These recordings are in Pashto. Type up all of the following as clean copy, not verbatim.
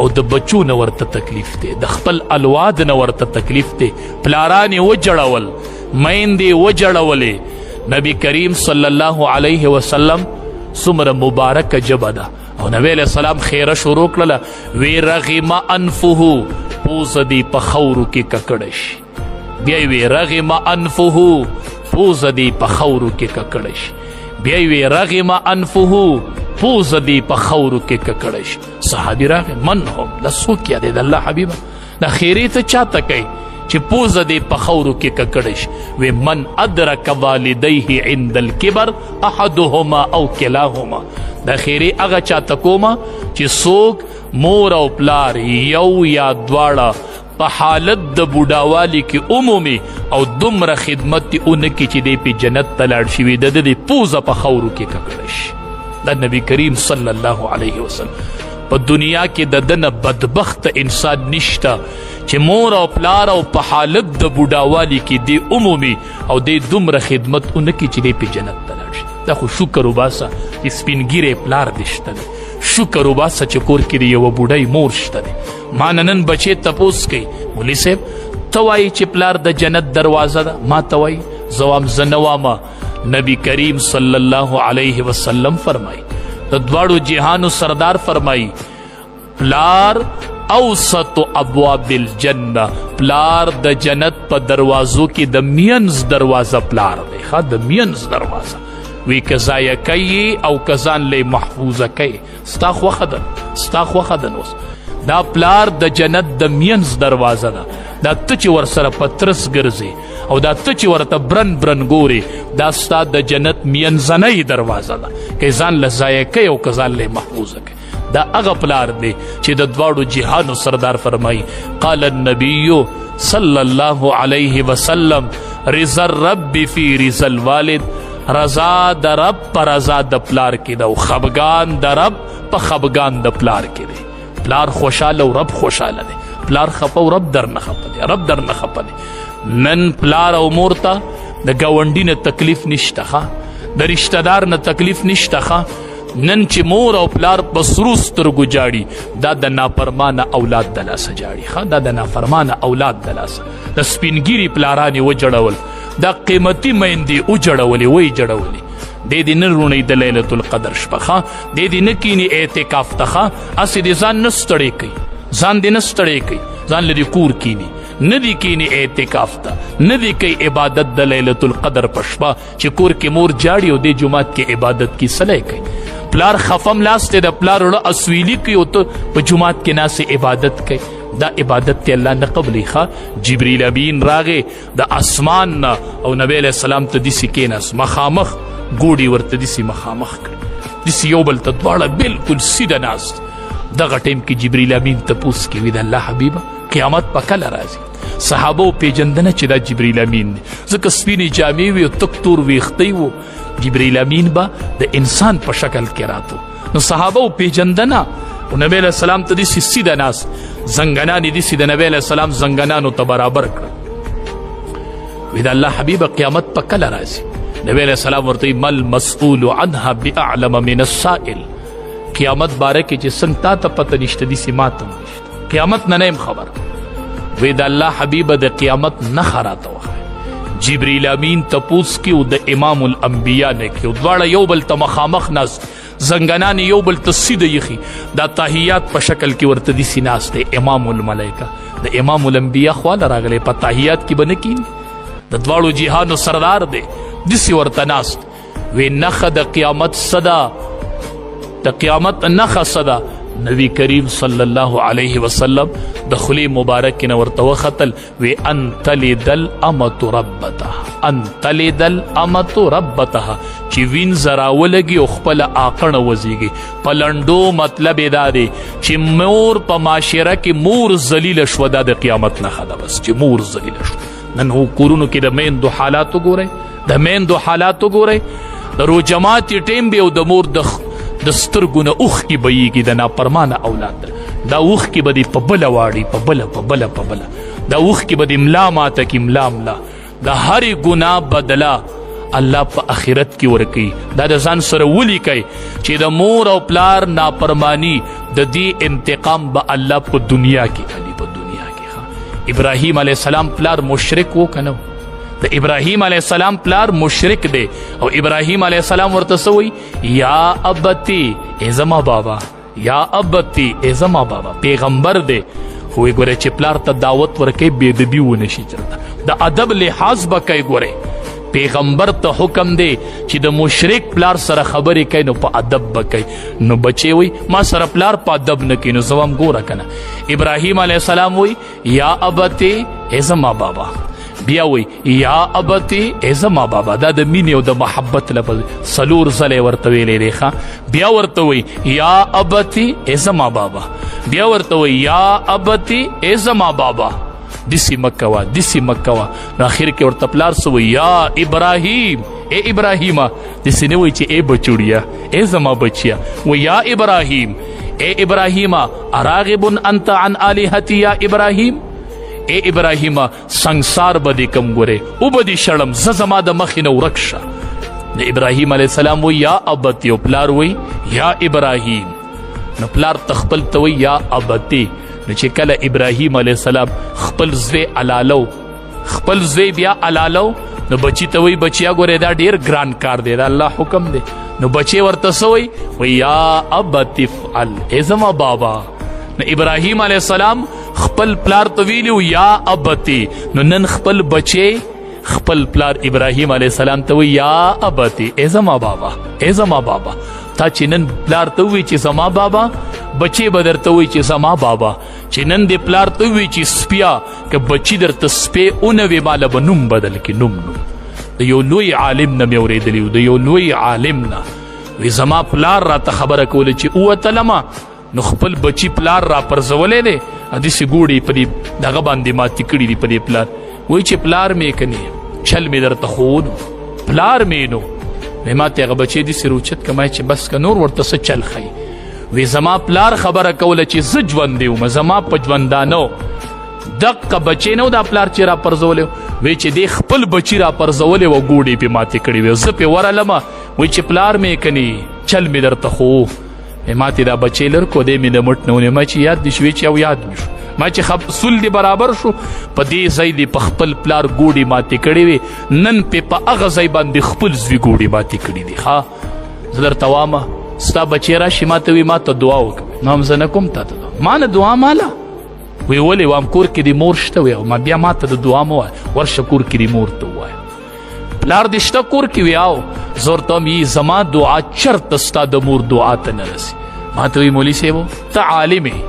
او د بچو نه ورته تکلیف دی، د خپل الواد نه ورته تکلیف دی. پلاران یې وجړول، میندې وجړولې. نبی کریم صلی الله علیه وسلم څومره مبارکه ژبه ده. او نبی علیہ السلام خیره شروع کړله، وی رغم انفه، پوزه دې په خاورو کې ککړه شي. بیا وی رغم انفه، پوزه دې په خاورو کې ککړه شي. بیا وی رغم انفه، پوزه دې په خاورو کې ککړه شي. صحابي راغی، من هم، دا څوک یادې د الله حبیبه، دا خیرې ته چاته کوي چې پوزه دې په خاورو کې ککړه شي؟ وی من ادرک والدیه عند الکبر احدهما او کلاهما. دا خیرې هغه چاته کومه چې څوک مور او پلار یو یا دواړه په حالت د بوډاوالي کې عمومي او دومره خدمت دې ونه کړي چې دی پې جنت ته لاړ شي، وي د ده دې پوزه په خاورو کې ککړه شي. دا نبی کریم صلی الله علیه وسلم په دنیا کې د ده نه بدبخت انسان نشته چې مور او پلار او په حالت د بوډاوالي کې دی عمومي او دی دومره خدمت ونه کړي چې دی پې جنت ته لاړ شي. دا خو شکر وباسه چې سپین ږیری پلار دې شته دی، شکر وباسه چې کور کې دې یوه بوډۍ مور شته دی. ما نه نن بچې تپوس کوي، مولوي صاحب ته وایي چې پلار د جنت دروازه ده، ما ته وایي؟ زه وایم زه نه وامه. نبی کریم صلی الله علیه وسلم فرمایي، د دواړو جهانو سردار فرمایي، پلار اوسط ابواب الجنه، پلار د جنت په دروازو کې د مینز دروازه پلار دی. ښه، د مینز دروازه وی که ضایع کوي او که ځان له محفوظه کوي، ستا خوښه ده، ستا خوښه ده. نو دا پلار د جنت د مینز دروازه ده. دا ته چې ورسره په ترس ګرځې او دا ته چې ورته برن برن ګورې، دا ستا د جنت مینځنۍ دروازه ده، که ځان له ضایع کوي او که ځان له محفوظه کوي. دا هغه پلار دی چې د دواړو جهانو سردار فرمایي، قال النبي صلی الله علیه وسلم رضا الرب فی رضا الوالد، رضا د رب پر رضا د پلار کې ده او خفګان د رب په خفګان د پلار کې دی. پلار خوشاله او رب خوشاله دی، پلار خپه او رب در نه خپه دی، رب در نه خپه دی. نن پلار او مور ته د ګاونډي نه تکلیف نشته، ښه، د رشتہ دار نه تکلیف نشته. ښه، نن چې مور او پلار په سرو سترګو جاړي، دا د نافرمانه اولاد د لاسه جاړي. ښه، دا د نافرمانه اولاد د لاسه. د سپینګیري پلاران یې وجړول، دا قیمتي میندې وجړولې، ویې جړولې. دې دې نه روڼوي د لیلة القدر شپه، ښه، دې دې نه کیني اعتکاف ته. ښه، هسې دې ځان نه ستړی کوي، ځان دې نه ستړی کوي، ځان له دې کور کیني، نه دې کیني اعتکاف ته، نه دې کوي عبادت د لیلة القدر په شپه. چې کور کې مور جاړي او دې جومات کې عبادت کی سلی کوي، پلار خفم لاس ته د پلار وړه اسویلی کوي او ته په جومات کې ناس عبادت کوي، دا عبادت ته الله نه قبلې. ښه، جبرئیل امین راغی د اسمان نه او نبی علیہ السلام ته دسی کېناست، مخامخ ګوډي ورته دسی مخامخ کړ، دسی یو بل ته دواړه بالکل سیده ناست. دغه ټیم کې جبرئیل امین تپوس کوي، د الله حبیبه قیامت په کله راځي؟ صحابه پیجندنه چې دا جبرئیل امین دی، ځکه سپینې جامې وي او تک تور ویښتۍ وو. جبرئیل امین به د انسان په شکل کې راتو، نو صحابه پیجندنه. او نبی علیہ السلام ته دې سیده ناس، زنګنان دې سیده نبی علیہ السلام زنګنانو ته برابر کړ. وی دا الله حبیب قیامت په کله راځي؟ نبی علیہ السلام ورته مل مسئول عنها باعلم من السائل. قیامت باره کې چې څنګه تا ته پته نشته، دې سي ماته نشته، قیامت نه نیم خبر. وی د الله حبیب د قیامت نه خراته وخه. جبرئیل امین تپوس کی او د امام الانبیاء نه کی، دواړه یو بل ته مخامخ ناس، زنګنان یو بل ته سیده یخي، دا تحیات په شکل کې ورته دي سیناس دی. امام الملائکه د امام الانبیاء خواله راغلی، په تحیات کې بنه کینی، د دواړو جهانو سردار دی، دسی ورته ناست. وی نخه د قیامت صدا، د قیامت نخه صدا؟ نبی کریم صلی الله علیه وسلم د خلی مبارک نه ورته وختل، وی ان تلد الامه ربتها، ان تلد الامه ربتها، چې وین زراولګي او خپل آقڼه وزیږي. پلندو مطلب دا دی چې مور په معاشره کې مور ذلیل شو، دا د قیامت نخه ده، بس چې مور ذلیل شو. نن هو کورونو کې د میندو حالات وګورئ، د میندو حالات وګورئ. د روجماتي ټیم به او د مور د سترګو نه اوښکې بهیږي، د ناپرمانه اولاد دا اوښکې به دې په بله واړي، په بله، په بله، په بله، دا اوښکې به دې ملا ماته کړي، ملا ملا. د هرې ګناه بدله الله په آخرت کې ورکي. دا د ځان سره ولیکئ چې د مور او پلار نافرمانی د دې انتقام به الله په دنیا کې علي، په دنیا کې. ابراهیم علی السلام پلار مشرک وو کنه؟ د ابراهیم علی السلام پلار مشرک دی، او ابراهیم علی السلام ورته سوی یا ابتی، ای زما بابا، یا ابتی، ای زما بابا. پیغمبر دی، خو ګوره چې پلار ته دعوت ورکې بے ادبی ونه شي، چرته د ادب لحاظ به کوي. ګوره پیغمبر ته حکم دی چې د مشرک پلار سره خبرې کوي نو په ادب به کوي. نو بچي وي ما سره پلار په ادب نه کوي، نو زوام ګوره کنه. ابراهیم علی السلام وی یا ابتی، ای زما بابا. بیا وی یا ابتی، ای زما بابا. دا د مینې او د محبت لفظ سلور ځلې ورته ویلې دی. ښه، بیا ورته وی یا ابتی، ای زما بابا. بیا ورته وی یا ابتی، ای زما بابا. دسی مکوا، دسی مکوا. نو اخر کې ورته پلار سو یا ابراهیم، ای ابراهیمه. دسی نه وی چې ای بچوړیا، ای زما بچیا. و یا ابراهیم، ای ابراهیمه، اراغب انت عن الہتی یا ابراهیم؟ ای ابراهیمه، سنگسار به دې کم، ګوره او به دې شړم، زه زما د مخې نه ورک شه. د ابراهیم علیه السلام وی یا ابتی، او پلار وی یا ابراهیم. نو پلار تخپل ته وی یا ابتی. نو چې کله ابراهیم علیه السلام خپل زوی علالو، خپل زوی بیا علالو، نو بچی ته وی بچیا ګوره دا ډیر ګران کار دی، دا الله حکم دی. نو بچی ورته سوی وی یا ابتی افعل، ای زما بابا. نو ابراهیم علیه السلام خپل پلار ته ویلو یا ابتی، نو نن خپل بچی خپل پلار ابراهیم علیه السلام ته وی یا ابتی، ای زما بابا، ای زما بابا. تا چې نن پلار ته وی چې زما بابا، بچی به درته وی چې زما بابا. چې نن دې پلار ته وی چې سپیا، که بچی درته سپی اونه وی، ماله به نوم بدل کې. نوم نوم د یو لوی عالم نه مې اورېدلی، د یو لوی عالم نه. وی زما پلار راته خبره کوله چې ووتلمه، نو خپل بچی پلار را پرځولی دی، داسې ګوړې په دې دغه باندې ماتې کړي دي په دې پلار. وایي چې پلار مې کني چل مې درته ښوونو، پلار مې نو وی ما ته هغه بچی داسې روچت که ما چې بس که نور ورته څه چل ښیي. وی زما پلار خبره کوله چې زه ژوندی وم، زما په ژوندانه دقه بچی نه دا پلار چې را پرځولی. وی چې دی خپل بچی را پرځولی و، ګوډې پې ماتې کړې وې، زه پې ورغلمه. وی چې پلار مې کني چل مې درته ښوو، ما ته دا بچی لر کو دی مې د مټ نه ونیو. ما چې یاد دې شوې چې او یاد مې شو، ما چې خب سول دې برابر شو، په دې ځای دې په خپل پلار ګوډې ماتې کړې وې، نن پې په هغه ځای باندې خپل زوی ګوډې ماتې کړې دي. ښه، زه درته وامه ستا بچی راشي ما ته وي ما ته دعا وکړه، نو هم زه نه کوم تا ته دعا، ما نه دعا ماله. وی ولې؟ وام کور کې دې مور شته. وی ما بیا ما ته د دعا مه وایه، ورشه کور کې دې مور ته ووایه. پلار دې شته کور کې؟ وی آو. زه ورته وایم یي زما دعا چرته ستا د مور دعا ته نه رسي. ما ته وی مولوي صاحب ته عالم یې.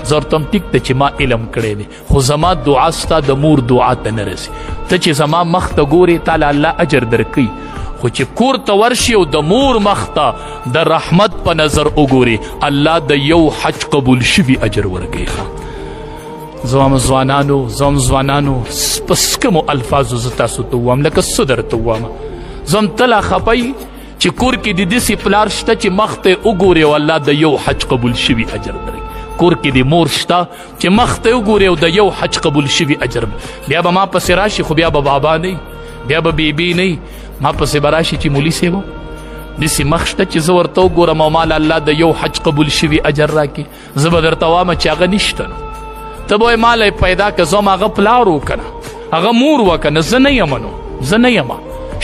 زه ورته وایم ټیک ده چې ما علم کړی دی، خو زما دعا ستا د مور دعا ته نه رسي. ته چې زما مخ ته ګورې تا له الله اجر درکوي، خو چې کور ته ورشي او د مور مخ ته د رحمت په نظر وګوري، الله د یو حج قبول شوي اجر ورکوي. ښه زوم ځوانانو، زوم ځوانانو، په سکمو الفاظو زه تاسو ته ووایم لکه څه درته ووایم. زم ته لا خفه یې چې کور کې د داسې پلار شته چې مخ ته یې وګوري او الله د یو حج قبول شوي اجر درکړي. کور کې د مور شته چې مخ ته وګوري او د یو حج قبول شوي اجر. بیا به ما پسې راشي، خو بیا به بابا نه، بیا به بیبي نه، ما پسې به راشي چې مولوي صاحب داسې مخ شته چې زه ورته وګورم او مال الله د یو حج قبول شوي اجر راکړي. زه به درته وایم چې هغه نشته، نو ته به وایې ما له یې پیدا که، زه هم هغه پلار و که نه هغه مور وه که نه، زه نه یم، نو زه نه یم.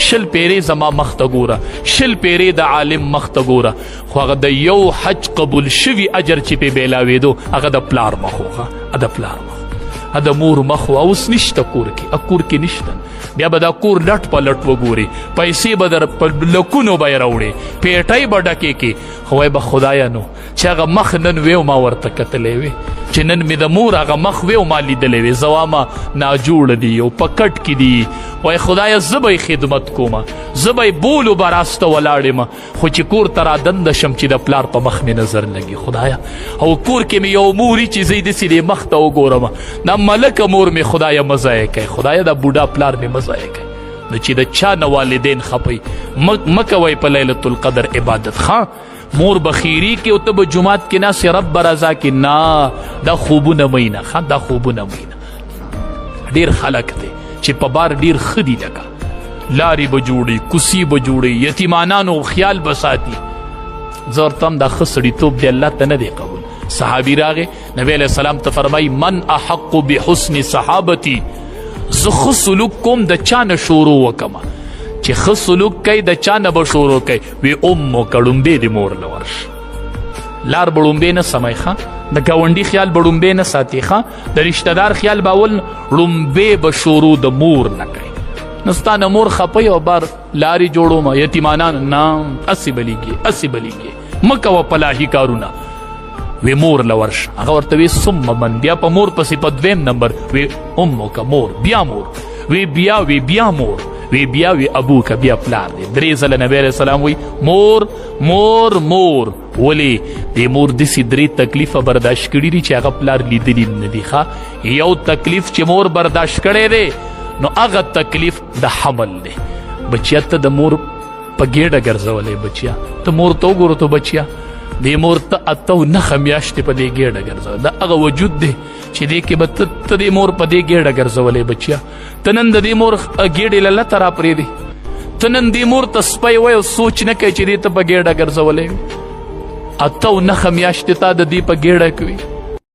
شل پیرې زما مخ ته ګوره، شل پیرې د عالم مخ ته ګوره، خو هغه د یو حج قبول شوي اجر چې پې بیلاوېدو هغه د پلار مخ و، ښه د پلار مخ، د مور مخ و. اوس نشته کور کې، کور کې نشته. بیا به دا کور لټ په لټ وګوري، پیسې به در په لکونو به یې راوړي، پیټۍ به ډکې کړي، خو وایي به خدایه نو چې هغه مخ نن وی او ما ورته کتلی وی، چې نن مې د مور هغه مخ وی او ما لیدلی وی، زه واما ناجوړ دي او په کټ کې دي، وایي خدایه زه به یې خدمت کوم، زه به یې بولو به راسته ولاړ یم، خو چې کور ته رادننه شم چې د پلار په مخ مې نظر لګي، خدایه او کور کې مې یو موري چې زه یې داسې دې مخ ته وګورم، دا ملکه مور مې خدایه مه ضایع کوې، خدایه دا بوډا پلار مې مه ضایع کوې. نو چې د چا نه والدین خپي مه کوئ په لیلة القدر عبادت. ښه مور به خیری کې او ته به جومات کې ناست رب به رضا کې نه، دا خوبونه مینه، ښه دا خوبونه مینه. ډیر خلک دی چې په بار ډیر ښه دي، لکه لارې به جوړي، کوڅې به جوړي، یتیمانانو خیال به ساتي. زه ورته هم دا ښه سړیتوب دی الله ته نه دی قبول. صحابي راغی، نبی علیه السلام ته فرمایي من احق بحسن صحابتي، زه ښه سلوک کوم د چا نه شروع وکم؟ چې ښه سلوک کوي د چا نه به شروع کوي؟ وی امک، ړومبی دې مور له ورشه. لار به ړومبی نه سموي ښه، د ګاونډي خیال به ړومبی نه ساتي ښه، د رشته دار خیال به اول ړومبی به شروع د مور نه کوي. نو ستا نه مور خپه او بار لارې جوړوم یتیمانان نه هسې به لیږي، هسې به لیږي، مه کوه پلاهي کارونه. وی مور له ورشه. هغه ورته وی ثم من، بیا په مور پسې په دویم نمبر وی امک مور، بیا مور، وی بیا، وی بیا مور، وی بیا وی ابوک، بیا پلار دی. درې ځله نبی علیه السلام وی مور مور مور. ولی د مور دسی درې تکلیفه برداشت کړي دي چې هغه پلار لیدلی نه دي. ښه، یو تکلیف چې مور برداشت کړی دی نو هغه تکلیف د حمل دی. بچیا ته د مور په ګېډه ګرځولی، بچیا ته مور ته وګوره، ته بچیا دې مور ته 8 او 9 میاشتې په دې ګېډه ګرځول، دا هغه وجود دی چې دې کې به ته دې مور په دې ګېډه ګرځولې. بچیا ته نن د دې مور ګېډې له لته راپرېږدې، ته نن دې مور ته سپی وایې او سوچ نه کوې چې دې ته په ګېډه ګرځولی. 8 او 9 میاشتې تا د دې په ګېډه کوي.